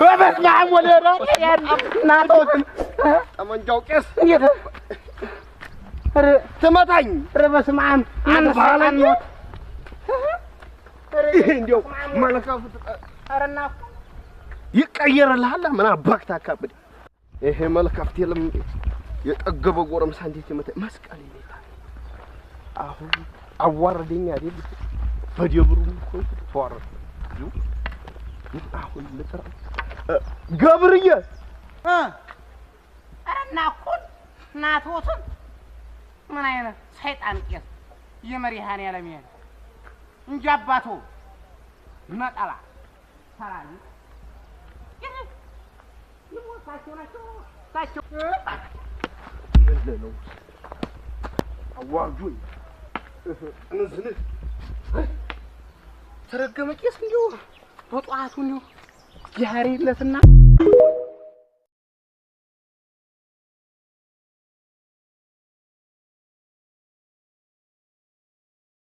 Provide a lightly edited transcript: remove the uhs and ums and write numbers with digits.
በበስመ አብ ወወልድ እናቶትን ጠመንጃው ቄስ እንዴት ትመታኝ? ኧረ በስመ አብ አንተ ባለጌ! ይሄ እንዲያው መለካፍት ኧረ እናቱ ይቀየርልሃል። ምን አባክ ታካብድ? ይሄ መልከፍት የለም የጠገበ ጎረምሳ እንዴት ይመታኝ? መስቀል ይሜታል። አሁን አዋረደኝ አይደል? በደብሩ እኮ ተዋረደ። አሁን ልጥራ ገብርዬ። ኧረ እናኩን እናቶትን ምን አይነት ሰይጣን ቄስ የመድኃኔዓለም ይሄን እንጂ አባቶ ነጠላ ሰላሚ እሳቸው ናቸው እሳቸው። ምን ልለው አዋርዱኝ። እንዝንዝ ተረገመ ቄስ እንዲሁ በጠዋቱ እንዲሁ ያሬለትና